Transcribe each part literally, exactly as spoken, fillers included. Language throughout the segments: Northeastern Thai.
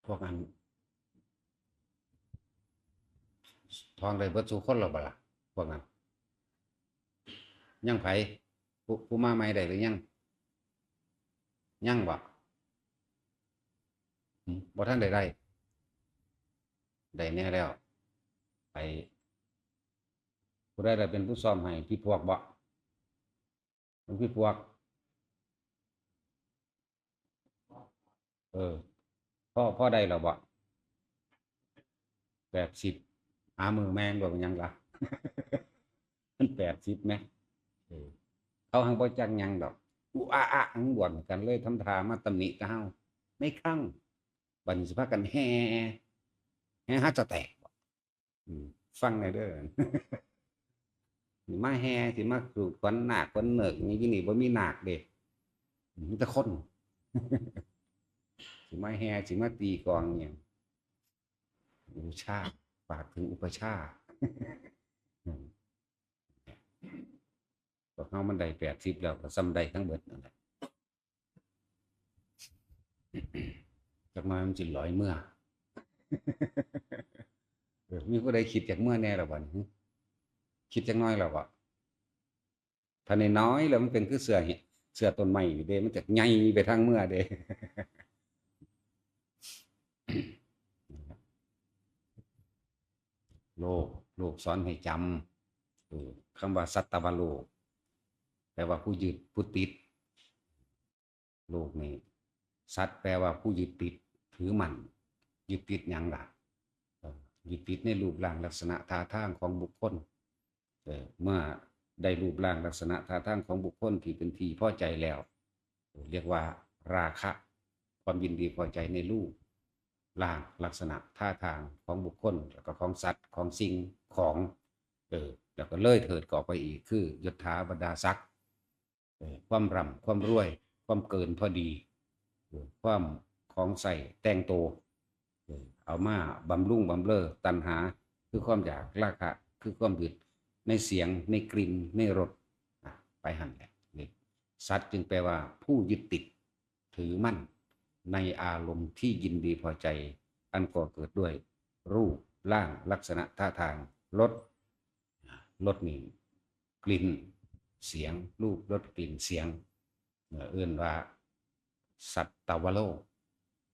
พวกนั้น ท่องได้เบิดสู่คนแล้วบ่ล่ะ พวกนั้น ยังไผ ผู้ ผู้มาใหม่ได้หรือยัง ยังบ่ หึ บ่ทันได้ได้ ได้แน่แล้ว ไป ผู้ใดล่ะเป็นผู้ซ่อมให้ พี่พวกบ่ หลวงพี่พวก เออ พ่อ พ่อได้แล้วบ่ แปดสิบ หามือแมงดอกหยังล่ะ มันแปดสิบไหม เออ เขาหังบ่จักหยังดอก อุอะอะหังบ่นกันเลย ทำท่ามาตำหนิแต่เฮา ไม่ครั้ง บัดนี้สิพากันแห่ แห่หาจะแตกบ่ อืม ฟังแหน่เด้อ สิมาแห่ สิมาสูดขวัญนาคขวัญเนิก นี่อยู่นี่บ่มีนาคเด้ มีแต่คน สิมาแห่ สิมาตีกลองเนี่ย อุปชฌาย์ ฝากถึงอุปชฌาย์ อืม พวกเฮามันได้แปดสิบแล้ว ก็ส่ำได้ทั้งเบิดนั่นแหละ จักหน่อยมันสิลอยเมือ เออ มีผู้ใดคิดอยากเมือแน่ล่ะบัดนี้ หึ คิดจักหน่อยแล้วบ่ ถ้าน้อยๆแล้วมันเป็นคือเสื้อเห็ด เสื้อต้นไม้นี่เด้ มันจะใหญ่ไปทางเมือเด้ โลก โลกสอนให้จำ เออ คำว่าสัตตวโลก แปลว่าผู้ยึด ผู้ติด โลกนี้ สัตว์แปลว่าผู้ยึดติด ถือมั่น ยึดติดหยังล่ะ เอ่อ ยึดติดในรูปร่างลักษณะท่าทางของบุคคล เอ่อ เมื่อได้รูปร่างลักษณะท่าทางของบุคคลที่เป็นที่พอใจแล้ว เรียกว่าราคะ ความยินดีพอใจในรูปร่างลักษณะท่าทางของบุคคล แล้วก็ของสัตว์ ของสิ่งของ เออ แล้วก็เลยเถิดก็ออกไปอีก คือยศถาบรรดาศักดิ์ เออ ความร่ำ ความรวย ความเกินพอดี เออ ความของใส่แต่งตัว เออ เอามาบำรุงบำเรอตัณหา คือความอยาก ราคะ คือความยึดในเสียง ในกลิ่น ในรส อ่ะ ไปหั่นแหละ นี่ สัตว์จึงแปลว่าผู้ยึดติด ถือมั่น ในอารมณ์ที่ยินดีพอใจ อันก่อเกิดด้วยรูปร่างลักษณะท่าทาง รส อ่ะ รสนี่ กลิ่น เสียง รูป รส กลิ่น เสียง เอ่อ เอิ้นว่าสัตตวโลก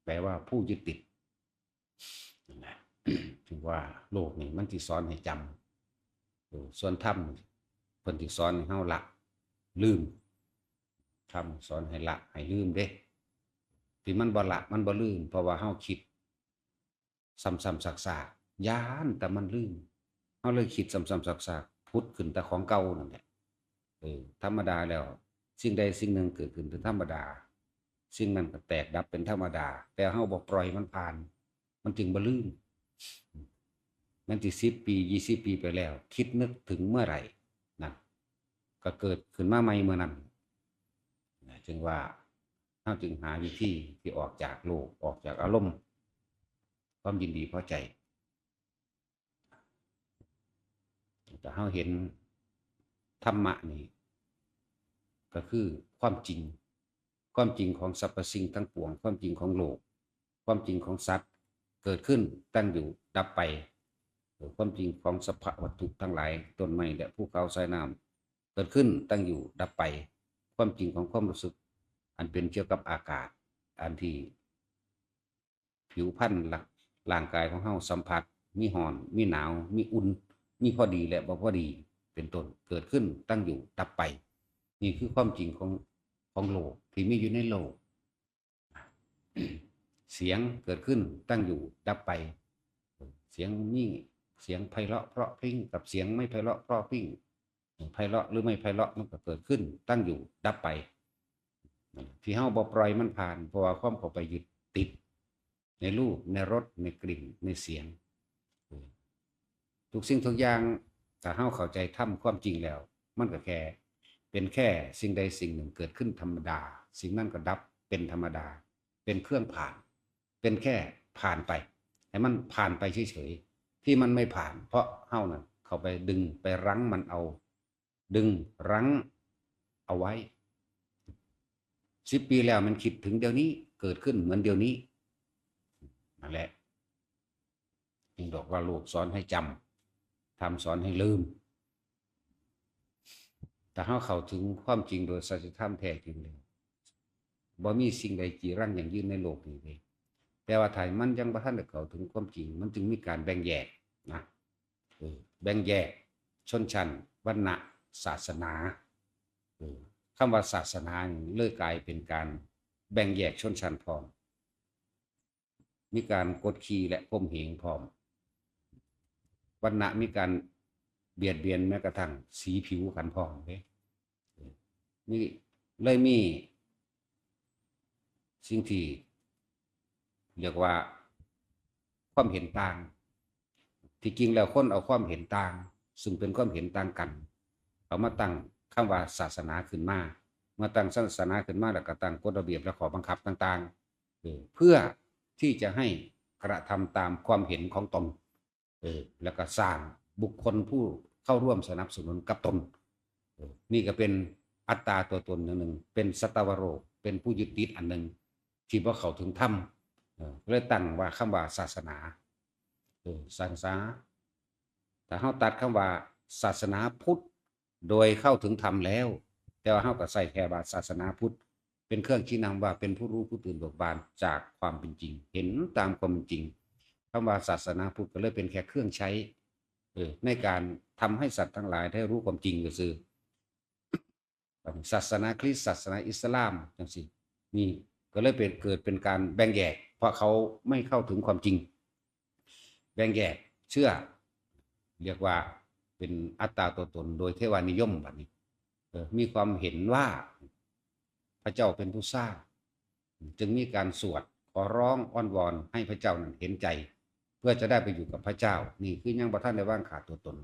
แปลว่าผู้ยึดติด นั่นแหละ ถึงว่าโลกนี่มันสิสอนให้จำ เออ ส่วนธรรมเพิ่นสิสอนให้เฮาละ ลืม ธรรมสอนให้ละ ให้ลืมเด้ ที่มันบ่ละ มันบ่ลืม เพราะว่าเฮาคิด ซ้ำๆซากๆ ย้านแต่มันลืม เฮาเลยคิดซ้ำๆซากๆ ผุดขึ้นแต่ของเก่านั่นแหละ เออ ธรรมดาแล้ว สิ่งใดสิ่งหนึ่งเกิดขึ้นเป็นธรรมดา สิ่งนั้นก็แตกดับเป็นธรรมดา แต่เฮาบ่ปล่อยมันผ่าน มันจึงบ่ลืม มันสิสิบปี ยี่สิบปีไปแล้ว คิดนึกถึงเมื่อไหร่ นั่น ก็เกิดขึ้นมาใหม่เมื่อนั้น นะ จึงว่า เฮาจึงหาวิธีที่ออกจากโลก ออกจากอารมณ์ ความยินดีพอใจ แต่เฮาเห็นธรรมะนี่ ก็คือความจริง ความจริงของสรรพสิ่งทั้งปวง ความจริงของโลก ความจริงของสัตว์ เกิดขึ้น ตั้งอยู่ ดับไป ความจริงของสภาวะวัตถุทั้งหลาย ต้นไม้และภูเขา สายน้ำ เกิดขึ้น ตั้งอยู่ ดับไป ความจริงของความรู้สึก อันเป็นเกี่ยวกับอากาศ อันที่ผิวพรรณร่าง ร่างกายของเฮาสัมผัส มีร้อน มีหนาว มีอุ่น มีพอดีและบ่พอดี เป็นต้น เกิดขึ้น ตั้งอยู่ ดับไป นี่คือความจริงของ ของโลกที่มีอยู่ในโลก เสียงเกิดขึ้น ตั้งอยู่ ดับไป เสียงมี เสียงไพเราะเพราะพริ้งกับเสียงไม่ไพเราะเพราะพริ้ง ไพเราะหรือไม่ไพเราะมันก็เกิดขึ้น ตั้งอยู่ ดับไป ที่เฮาบ่ปล่อยมันผ่าน เพราะว่าความเข้าไปยึดติด ในรูป ในรส ในกลิ่น ในเสียง ทุกสิ่งทุกอย่าง ถ้าเฮาเข้าใจธรรมความจริงแล้ว มันก็แค่ เป็นแค่สิ่งใดสิ่งหนึ่งเกิดขึ้นธรรมดา สิ่งนั้นก็ดับเป็นธรรมดา เป็นเครื่องผ่าน เป็นแค่ผ่านไป ให้มันผ่านไปเฉยๆ ที่มันไม่ผ่าน เพราะเฮานั่นเข้าไปดึง ไปรั้งมันเอา ดึงรั้งเอาไว้ สิบปีแล้วมันคิดถึงเดี๋ยวนี้ เกิดขึ้นเหมือนเดี๋ยวนี้ นั่นแหละ จึงบอกว่าโลกสอนให้จำ ธรรมสอนให้ลืม ถ้าเฮาเข้าถึงความจริงโดยสัจธรรมแท้จริงเลย บ่มีสิ่งใดจีรังยั่งยืนในโลกนี้เลย แต่ว่าถ้ามันยังบ่ทันได้เข้าถึงความจริง มันจึงมีการแบ่งแยกนะ เออ แบ่งแยกชนชั้น วรรณะ ศาสนา เออ คำว่าศาสนานี่เลยกลายเป็นการแบ่งแยกชนชั้นพร้อม มีการกดขี่และข่มเหงพร้อม วรรณะมีการเบียดเบียนแม้กระทั่งสีผิวกันพร้อมเด้ เออ มี เลยมี สิ่งที่เรียกว่าความเห็นต่าง ที่จริงแล้วคนเอาความเห็นต่าง ซึ่งเป็นความเห็นต่างกัน เอามาตั้งคำว่าศาสนาขึ้นมา เมื่อตั้งศาสนาขึ้นมาแล้วก็ตั้งกฎระเบียบและข้อบังคับต่างๆ เออ เพื่อที่จะให้กระทำตามความเห็นของตน เออ แล้วก็สร้างบุคคลผู้เข้าร่วมสนับสนุนกับตน เออ นี่ก็เป็นอัตตาตัวตนอย่างหนึ่ง เป็นสัตวโรค เป็นผู้ยึดติดอันหนึ่ง ที่บ่เข้าถึงธรรม เออ เลยตั้งว่าคำว่าศาสนา เออ ศาสนา ถ้าเฮาตัดคำว่าศาสนาพุทธ โดยเข้าถึงธรรมแล้ว แต่ว่าเฮาก็ใส่แค่ว่าศาสนาพุทธ เป็นเครื่องชี้นำว่าเป็นผู้รู้ผู้ตื่นเบิกบานจากความเป็นจริง เห็นตามความเป็นจริง คำว่าศาสนาพุทธก็เลยเป็นแค่เครื่องใช้ เออ ในการทำให้สัตว์ทั้งหลายได้รู้ความจริงซื่อๆ ศาสนาคริสต์ ศาสนาอิสลามจังซี่ นี่ก็เลยเป็น เกิดเป็นการแบ่งแยก เพราะเขาไม่เข้าถึงความจริง แบ่งแยกเชื่อ เรียกว่าเป็นอัตตาตัวตนโดยเทวานิยมบัดนี้ เออ มีความเห็นว่าพระเจ้าเป็นผู้สร้าง จึงมีการสวดขอร้องอ้อนวอนให้พระเจ้านั้นเห็นใจ เพื่อจะได้ไปอยู่กับพระเจ้า นี่คือยังบ่ทันได้วางขาดตัวตน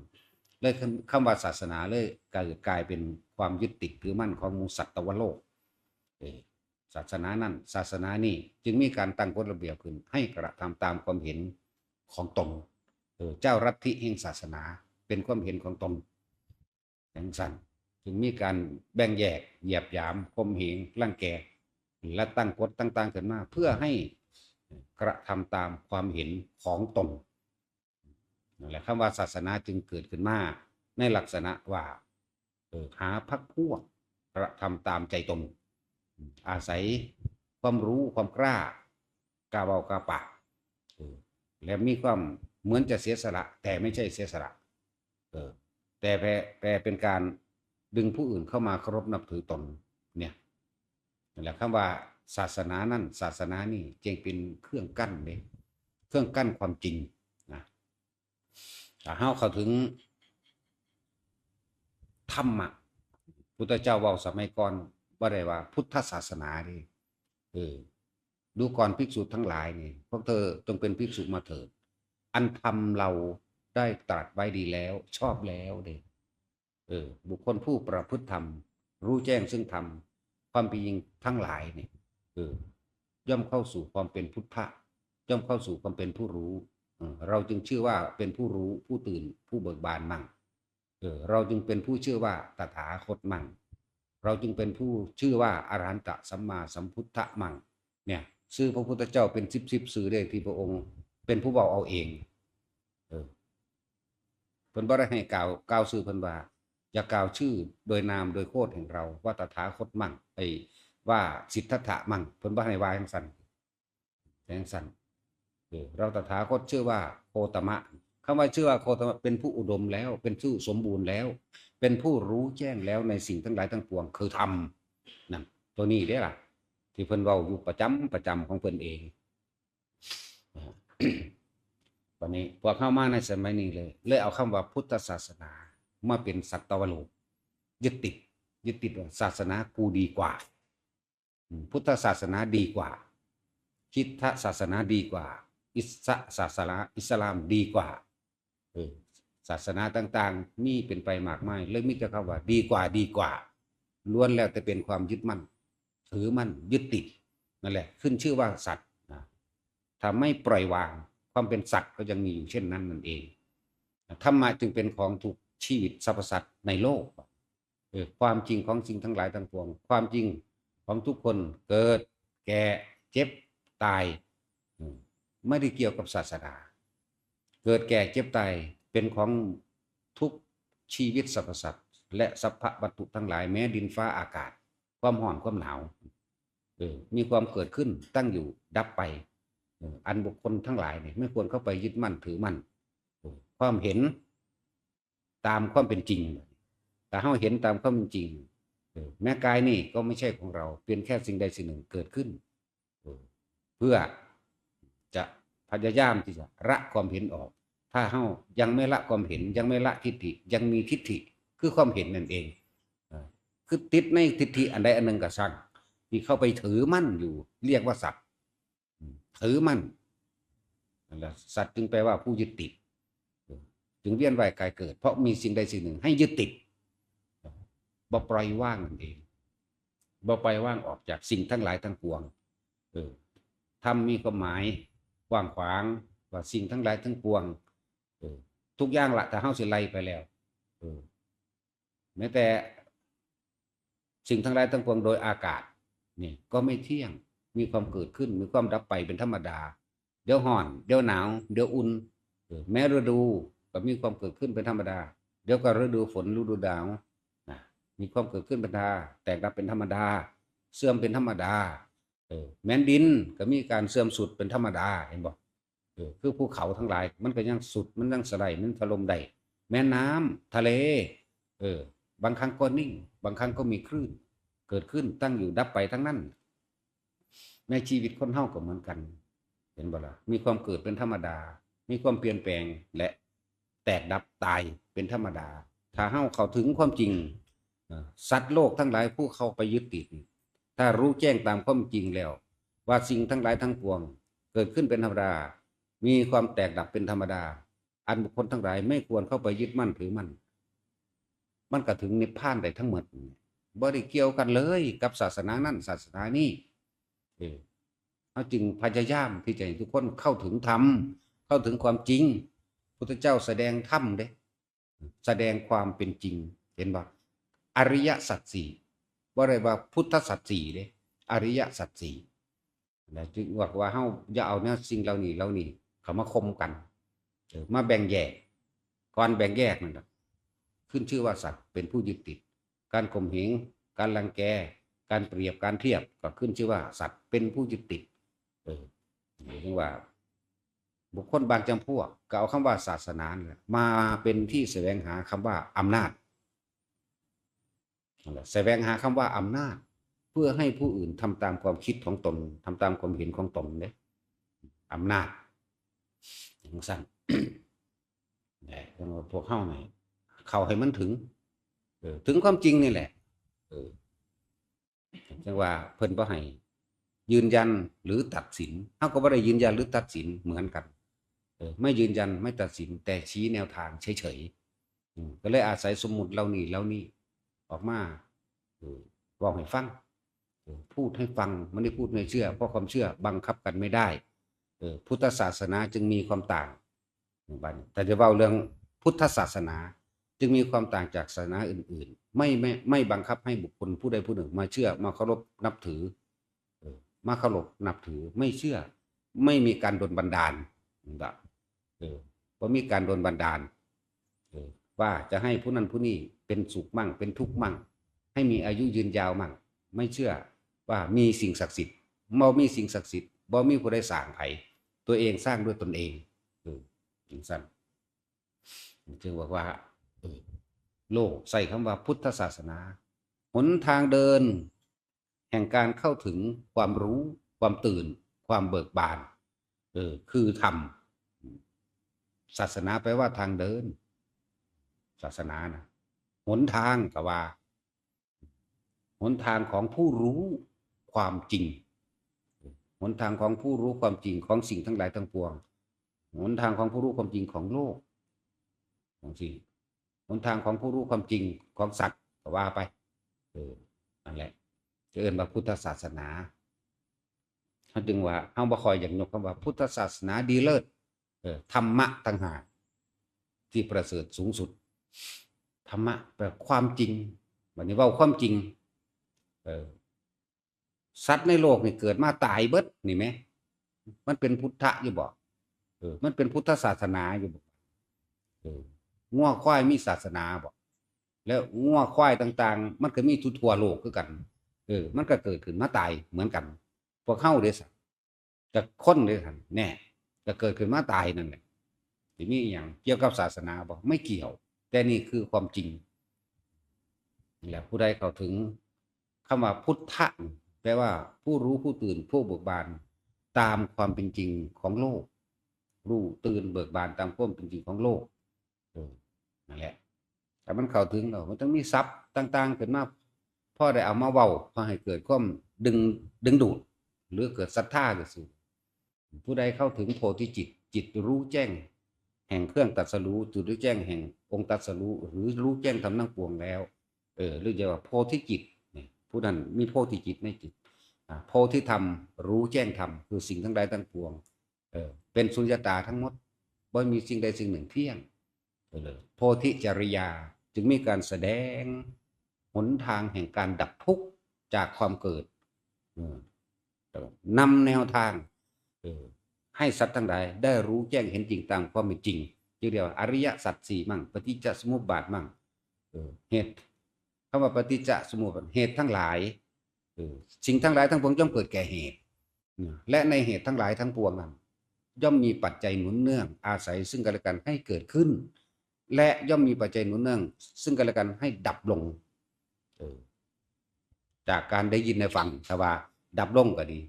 เลยคำ คำว่าศาสนาเลยกลาย กลายเป็นความยึดติดถือมั่นของหมู่สัตวโลก เออ ศาสนานั่น ศาสนานี่ จึงมีการตั้งกฎระเบียบขึ้น ให้กระทำตามความเห็นของตน เออ เจ้าลัทธิแห่งศาสนา เป็นความเห็นของตน จังซั่น จึงมีการแบ่งแยก เหยียดหยาม ข่มเหง รังแก และตั้งกฎต่างๆขึ้นมา เพื่อให้กระทำตามความเห็นของตน นั่นแหละ คำว่าศาสนาจึงเกิดขึ้นมาในลักษณะว่า เออ หาพรรคพวกกระทำตามใจตน อาศัยความรู้ความกล้า กล้าเว้ากล้าปาก เออ และมีความเหมือนจะเสียสละ แต่ไม่ใช่เสียสละ เออ แต่แปล แปลเป็นการดึงผู้อื่นเข้ามาเคารพนับถือตน เนี่ย นั่นแหละ คำว่าศาสนานั่น ศาสนานี่ จึงเป็นเครื่องกั้นเด้ เครื่องกั้นความจริงนะ ถ้าเฮาเข้าถึงธรรมะ พุทธเจ้าเว้าสมัยก่อน บ่ได้ว่าพุทธศาสนาเด้ เออ ดูก่อนภิกษุทั้งหลายนี่ พวกเธอจงเป็นภิกษุมาเถิด อันธรรมเราได้ตรัสไว้ดีแล้ว ชอบแล้วเด้ เออ บุคคลผู้ประพฤติธรรม รู้แจ้งซึ่งธรรม ความเป็นจริงทั้งหลายเนี่ย เออ ย่อมเข้าสู่ความเป็นพุทธะ ย่อมเข้าสู่ความเป็นผู้รู้ เออ เราจึงชื่อว่าเป็นผู้รู้ ผู้ตื่น ผู้เบิกบานมั่ง เออ เราจึงเป็นผู้ชื่อว่าตถาคตมั่ง เราจึงเป็นผู้ชื่อว่าอรหันตสัมมาสัมพุทธะมั่ง เนี่ย ชื่อพระพุทธเจ้าเป็นสิบสิบชื่อเด้ ที่พระองค์เป็นผู้เว้าเอาเอง เออ เพิ่นบ่ได้ให้กล่าว กล่าวชื่อเพิ่นว่า อย่ากล่าวชื่อโดยนามโดยโคดแห่งเรา ว่าตถาคตมั่ง ไอ้ ว่าสิทธัตถะมั่ง เพิ่นบ่ให้ว่าจังซั่น จังซั่น เออ เราตถาคตชื่อว่าโคตมะ คำว่าชื่อว่าโคตมะ เป็นผู้อุดมแล้ว เป็นผู้สมบูรณ์แล้ว เป็นผู้รู้แจ้งแล้วในสิ่งทั้งหลายทั้งปวง คือธรรม นั่น ตัวนี้เด้ล่ะ ที่เพิ่นเว้าอยู่ประจำประจำของเพิ่นเอง บัดนี้พวกเฮามาในสมัยนี้เลย เลยเอาคำว่าพุทธศาสนามาเป็นสัตวโลก ยึดติด ยึดติดว่าศาสนากูดีกว่า อืม พุทธศาสนาดีกว่า คริสตศาสนาดีกว่า อิสศาสนา อิสลามดีกว่า เออ ศาสนาต่างๆ มีเป็นไปมากมาย เลยมีแต่คำว่าดีกว่า ดีกว่า ล้วนแล้วแต่เป็นความยึดมั่น ถือมั่น ยึดติด นั่นแหละ ขึ้นชื่อว่าสัตว์นะ ถ้าไม่ปล่อยวาง ความเป็นสัตว์ก็ยังมีอยู่เช่นนั้นนั่นเอง ธรรมะจึงเป็นของทุกชีวิตสรรพสัตว์ในโลก เออ ความจริงของสิ่งทั้งหลายทั้งปวง ความจริงของทุกคน เกิด แก่ เจ็บ ตาย อืม ไม่ได้เกี่ยวกับศาสนา เกิดแก่เจ็บตายเป็นของทุกชีวิตสรรพสัตว์ และสรรพวัตถุทั้งหลาย แม้ดินฟ้าอากาศ ความร้อนความหนาว เออ มีความเกิดขึ้นตั้งอยู่ดับไป เออ อันบุคคลทั้งหลายเนี่ยไม่ควรเข้าไปยึดมั่นถือมั่น เออ ความเห็นตามความเป็นจริง แต่เฮาเห็นตามความเป็นจริง เออ แม้กายนี่ก็ไม่ใช่ของเรา เป็นแค่สิ่งใดสิ่งหนึ่งเกิดขึ้น เออ เพื่อจะพยายามที่จะละความเห็นออก ถ้าเฮายังไม่ละความเห็น ยังไม่ละทิฏฐิ ยังมีทิฏฐิ คือความเห็นนั่นเอง เออ คือติดในทิฏฐิอันใดอันหนึ่งก็ช่าง ที่เข้าไปถือมั่นอยู่ เรียกว่าสัตว์ อืม ถือมั่น นั่นแหละ สัตว์จึงแปลว่าผู้ยึดติด เออ จึงเวียนว่ายกายเกิด เพราะมีสิ่งใดสิ่งหนึ่งให้ยึดติด บ่ปล่อยวางนั่นเอง บ่ปล่อยวางออกจากสิ่งทั้งหลายทั้งปวง เออ ธรรมมีความหมายกว้างขวาง ว่าสิ่งทั้งหลายทั้งปวง เออ ทุกอย่างละ ถ้าเฮาสิไล่ไปแล้ว เออ แม้แต่สิ่งทั้งหลายทั้งปวงโดยอากาศ นี่ก็ไม่เที่ยง มีความเกิดขึ้น มีความดับไปเป็นธรรมดา เดี๋ยวร้อน เดี๋ยวหนาว เดี๋ยวอุ่น เออ แม้ฤดูก็มีความเกิดขึ้นเป็นธรรมดา เดี๋ยวก็ฤดูฝน ฤดูหนาว นะ มีความเกิดขึ้นเป็นธรรมดา แตกดับเป็นธรรมดา เสื่อมเป็นธรรมดา เออ แม้นดินก็มีการเสื่อมทรุดเป็นธรรมดา เห็นบ่ เออ คือภูเขาทั้งหลาย มันก็ยังทรุด มันยังสไลด์ มันถล่มได้ แม้นน้ำ ทะเล เออ บางครั้งก็นิ่ง บางครั้งก็มีคลื่น เกิดขึ้น ตั้งอยู่ ดับไปทั้งนั้น ในชีวิตคนเฮาก็เหมือนกัน เห็นบ่ล่ะ มีความเกิดเป็นธรรมดา มีความเปลี่ยนแปลง และแตกดับตายเป็นธรรมดา ถ้าเฮาเข้าถึงความจริง เอ่อ สัตว์โลกทั้งหลายผู้เข้าไปยึดติด ถ้ารู้แจ้งตามความจริงแล้ว ว่าสิ่งทั้งหลายทั้งปวงเกิดขึ้นเป็นธรรมดา มีความแตกดับเป็นธรรมดา อันบุคคลทั้งหลายไม่ควรเข้าไปยึดมั่นถือมั่น มันก็ถึงนิพพานได้ทั้งหมด บ่ได้เกี่ยวกันเลยกับศาสนานั้นศาสนานี้ เออ เฮาจึงพยายามที่จะให้ทุกคนเข้าถึงธรรม เข้าถึงความจริง พุทธเจ้าแสดงธรรมเด้ แสดงความเป็นจริง เห็นบ่ อริยสัจสี่ บ่ได้ว่าพุทธสัจสี่เด้ อริยสัจสี่ แล้วจึงบอกว่าเฮาอย่าเอาแนวสิ่งเหล่านี้ เหล่านี้เข้ามาคมกัน เออ มาแบ่งแยก ก่อนแบ่งแยกนั่นน่ะ ขึ้นชื่อว่าสัตว์เป็นผู้ยึดติด การข่มเหง การรังแก การเปรียบ การเทียบ ก็ขึ้นชื่อว่าสัตว์เป็นผู้ยึดติด เออ ถึงว่า บุคคลบางจำพวกก็เอาคำว่าศาสนานี่แหละมาเป็นที่แสวงหาคำว่าอำนาจ นั่นแหละ แสวงหาคำว่าอำนาจ เพื่อให้ผู้อื่นทำตามความคิดของตน ทำตามความเห็นของตนเด้ อำนาจ จั่งซั้น แหละ พวกเฮานี่ เข้าให้มันถึง เออ ถึงความจริงนี่แหละ เออ จั่งว่าเพิ่นบ่ให้ยืนยันหรือตัดสิน เฮาก็บ่ได้ยืนยันหรือตัดสินเหมือนกัน เออ ไม่ยืนยัน ไม่ตัดสิน แต่ชี้แนวทางเฉยๆ อืม ก็เลยอาศัยสมมุติเหล่านี้ เหล่านี้ออกมา เออ เว้าให้ฟัง เออ พูดให้ฟัง ไม่ได้พูดให้เชื่อ เพราะความเชื่อบังคับกันไม่ได้ เออ พุทธศาสนาจึงมีความต่าง บัดนี้ แต่จะเว้าเรื่องพุทธศาสนา จึงมีความต่างจากศาสนาอื่นๆ ไม่ ไม่ ไม่บังคับให้บุคคลผู้ใดผู้หนึ่งมาเชื่อ มาเคารพนับถือ เออ มาเคารพนับถือ ไม่เชื่อ ไม่มีการดลบันดาล เห็นบ่ เออ บ่มีการดลบันดาล เออ ว่าจะให้ผู้นั้นผู้นี้เป็นสุขมั่ง เป็นทุกข์มั่ง ให้มีอายุยืนยาวมั่ง ไม่เชื่อว่ามีสิ่งศักดิ์สิทธิ์ บ่มีสิ่งศักดิ์สิทธิ์ บ่มีผู้ใดสร้างไผ ตัวเองสร้างด้วยตนเอง เออ จั่งซั้น จึงบอกว่า เออ โลกใช้คำว่าพุทธศาสนา หนทางเดิน แห่งการเข้าถึงความรู้ ความตื่น ความเบิกบาน เออ คือธรรม ศาสนาแปลว่าทางเดิน ศาสนานะ หนทางก็ว่า หนทางของผู้รู้ความจริง หนทางของผู้รู้ความจริงของสิ่งทั้งหลายทั้งปวง หนทางของผู้รู้ความจริงของโลก ของสิ่ง หนทางของผู้รู้ความจริงของสัตว์ก็ว่าไป เออ นั่นแหละ จะเอิ้นว่าพุทธศาสนา เฮาจึงว่า เฮาบ่ค่อยอยากยกคำว่าพุทธศาสนาดีเลิศ เออ ธรรมะต่างหากที่ประเสริฐสูงสุด ธรรมะแปลความจริง บัดนี้เว้าความจริง เออ สัตว์ในโลกนี่เกิดมาตายเบิดนี่แหม มันเป็นพุทธะอยู่บ่ เออ มันเป็นพุทธศาสนาอยู่บ่ เออ งัวควายมีศาสนาบ่ แล้วงัวควายต่างๆ มันก็มีทั่วๆโลกคือกัน เออ มันก็เกิดขึ้นมาตายเหมือนกัน พวกเฮาเด้สัน กับคนเด้สัน แน่ ก็เกิดขึ้นมาตายนั่นแหละ สิมีอหย่างเกี่ยวกับศาสนาบ่ ไม่เกี่ยว แต่นี่คือความจริง นี่แหละ ผู้ใดเข้าถึงคำว่าพุทธะ แปลว่าผู้รู้ผู้ตื่นผู้เบิกบาน ตามความเป็นจริงของโลก รู้ตื่นเบิกบานตามความเป็นจริงของโลก เออ นั่นแหละ แต่มันเข้าถึงแล้ว มันต้องมีศัพท์ต่างๆขึ้นมา พอได้เอามาเว้า พอให้เกิดความดึง ดึงดูด หรือเกิดศรัทธาก็สิ ผู้ใดเข้าถึงโพธิจิต จิตรู้แจ้ง แห่งเครื่องตรัสรู้ จิตรู้แจ้งแห่งองค์ตรัสรู้ หรือรู้แจ้งธรรมทั้งปวงแล้ว เออ หรือจะว่าโพธิจิตเนี่ย ผู้นั้นมีโพธิจิตในจิต อ่า โพธิธรรม รู้แจ้งธรรม คือสิ่งทั้งหลายทั้งปวง เออ เป็นสุญญตาทั้งหมด บ่มีสิ่งใดสิ่งหนึ่งเที่ยง เออ โพธิจริยา จึงมีการแสดงหนทางแห่งการดับทุกข์จากความเกิด เออ นำแนวทาง เออ ให้สัตว์ทั้งหลายได้รู้แจ้งเห็นจริงตามความเป็นจริง จึงเรียกว่าอริยสัจสี่มั่ง ปฏิจจสมุปบาทมั่ง เออ เหตุ คำว่าปฏิจจสมุปบาท เหตุทั้งหลาย เออ สิ่งทั้งหลายทั้งปวงย่อมเกิดแก่เหตุ และในเหตุทั้งหลายทั้งปวงนั้น ย่อมมีปัจจัยหนุนเนื่องอาศัยซึ่งกันและกันให้เกิดขึ้น และย่อมมีปัจจัยหนุนเนื่องซึ่งกันและกันให้ดับลง เออ จากการได้ยินได้ฟัง ถ้าว่าดับลงก็ดี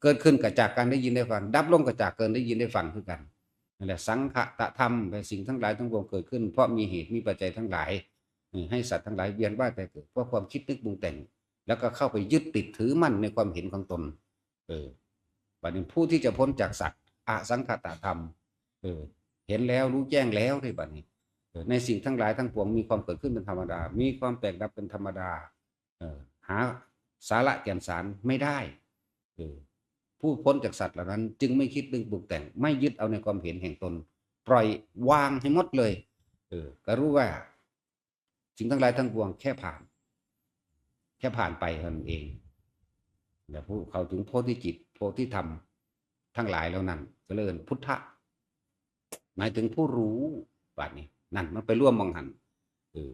เกิดขึ้นก็จากการได้ยินได้ฟัง ดับลงก็จากการได้ยินได้ฟังคือกัน นั่นแหละ สังคตธรรม แปลสิ่งทั้งหลายทั้งปวงเกิดขึ้น เพราะมีเหตุมีปัจจัยทั้งหลาย เออ ให้สัตว์ทั้งหลายเวียนว่ายตายเกิด เพราะความคิดนึกปรุงแต่ง แล้วก็เข้าไปยึดติดถือมั่นในความเห็นของตน เออ บัดนี้ผู้ที่จะพ้นจากสัตว์ อสังคตธรรม เออ เห็นแล้วรู้แจ้งแล้วเด้บัดนี้ เออ ในสิ่งทั้งหลายทั้งปวงมีความเกิดขึ้นเป็นธรรมดา มีความแตกดับเป็นธรรมดา เออ หาสาระแก่นสารไม่ได้ เออ ผู้พ้นจากสัตว์เหล่านั้น จึงไม่คิดนึกปรุงแต่ง ไม่ยึดเอาในความเห็นแห่งตน ปล่อยวางให้หมดเลย เออ ก็รู้ว่า สิ่งทั้งหลายทั้งปวงแค่ผ่าน แค่ผ่านไปเท่านั้นเอง และผู้เข้าถึงโพธิจิต โพธิธรรมทั้งหลายเหล่านั้น ก็เลยเอิ้นพุทธะ หมายถึงผู้รู้ บัดนี้ นั่นมันไปรวมหม่องหั่น เออ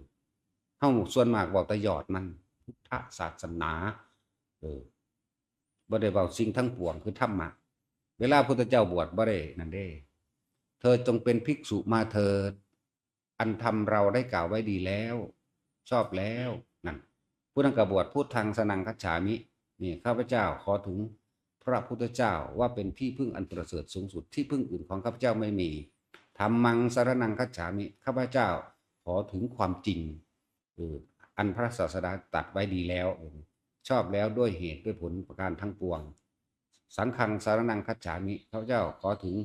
เฮาส่วนมากเว้าแต่ยอดมัน พุทธศาสนา เออ บ่ได้เว้าสิ่งทั้งปวงคือธรรมะ เวลาพุทธเจ้าบวชบ่ได้นั่นเด้ เธอจงเป็นภิกษุมาเถิด อันธรรมเราได้กล่าวไว้ดีแล้ว ชอบแล้ว นั่น ผู้นั้นก็บวช พุทธังสรณังคัจฉามิ นี่ ข้าพเจ้าขอถึงพระพุทธเจ้าว่าเป็นที่พึ่งอันประเสริฐสูงสุด ที่พึ่งอื่นของข้าพเจ้าไม่มี ธัมมังสรณังคัจฉามิ ข้าพเจ้าขอถึงความจริง เออ อันพระศาสดาตรัสไว้ดีแล้ว ชอบแล้วด้วยเหตุด้วยผลประการทั้งปวง สังฆังสรณังคัจฉามิ ข้าพเจ้าขอถึง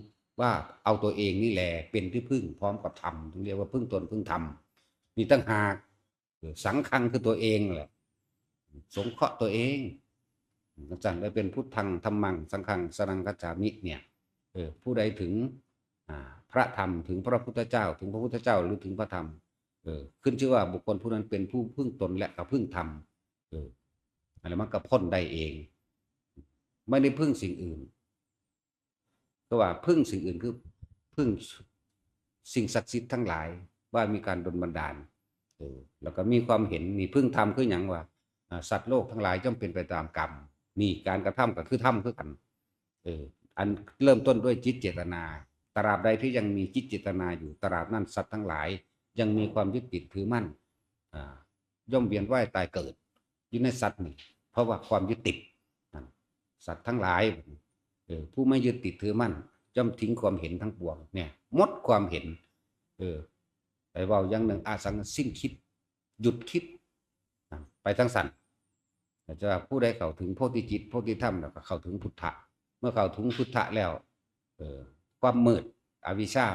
ว่าเอาตัวเองนี่แหละเป็นที่พึ่งพร้อมกับธรรม ถึงเรียกว่าพึ่งตนพึ่งธรรม มีตั้งหาก เออ สังฆังคือตัวเองแหละ สงเคราะห์ตัวเอง อาจารย์ได้เป็นพุทธัง ธัมมัง สังฆัง สรณังคัจฉามิ เนี่ย เออ ผู้ใดถึง อ่า พระธรรม ถึงพระพุทธเจ้า ถึงพระพุทธเจ้า หรือถึงพระธรรม เออ ขึ้นชื่อว่าบุคคลผู้นั้นเป็นผู้พึ่งตนและก็พึ่งธรรม เออ อะไรมันก็พ้นได้เอง ไม่ได้พึ่งสิ่งอื่น ก็ว่าพึ่งสิ่งอื่นคือพึ่งสิ่งศักดิ์สิทธิ์ทั้งหลาย ว่ามีการดลบันดาล เออ แล้วก็มีความเห็น นี่พึ่งธรรมคือหยังวะ อ่า สัตว์โลกทั้งหลายย่อมเป็นไปตามกรรม นี่การกระทำก็คือธรรมคือกัน เออ อันเริ่มต้นด้วยจิตเจตนา ตราบใดที่ยังมีจิตเจตนาอยู่ ตราบนั้นสัตว์ทั้งหลายยังมีความยึดติดถือมั่น อ่า ย่อมเวียนว่ายตายเกิด อยู่ในสัตว์นี่ เพราะว่าความยึดติด นั่น สัตว์ทั้งหลาย เออ ผู้ไม่ยึดติดถือมั่น ย่อมทิ้งความเห็นทั้งปวง เนี่ย หมดความเห็น เออ ไปเว้าอย่างหนึ่ง อสัง สิ้นคิด หยุดคิด นะ ไปทางสัน แต่จะว่าผู้ใดเข้าถึงโพธิจิต โพธิธรรม แล้วก็เข้าถึงพุทธะ เมื่อเข้าถึงพุทธะแล้ว เออ ความมืด อวิชชา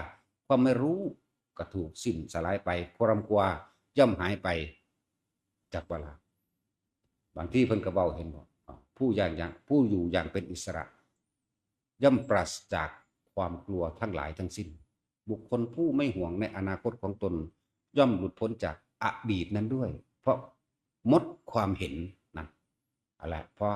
ความไม่รู้ ก็ถูกสิ้นสลายไป ความกลัวย่อมหายไป จากเวลา บางทีเพิ่นก็เว้า เห็นบ่ ผู้อย่าง อย่าง ผู้อยู่อย่างเป็นอิสระ ย่อมปราศจากความกลัวทั้งหลายทั้งสิ้น บุคคลผู้ไม่ห่วงในอนาคตของตน ย่อมหลุดพ้นจากอดีตนั้นด้วย เพราะหมดความเห็นนั่น อะไร เพราะ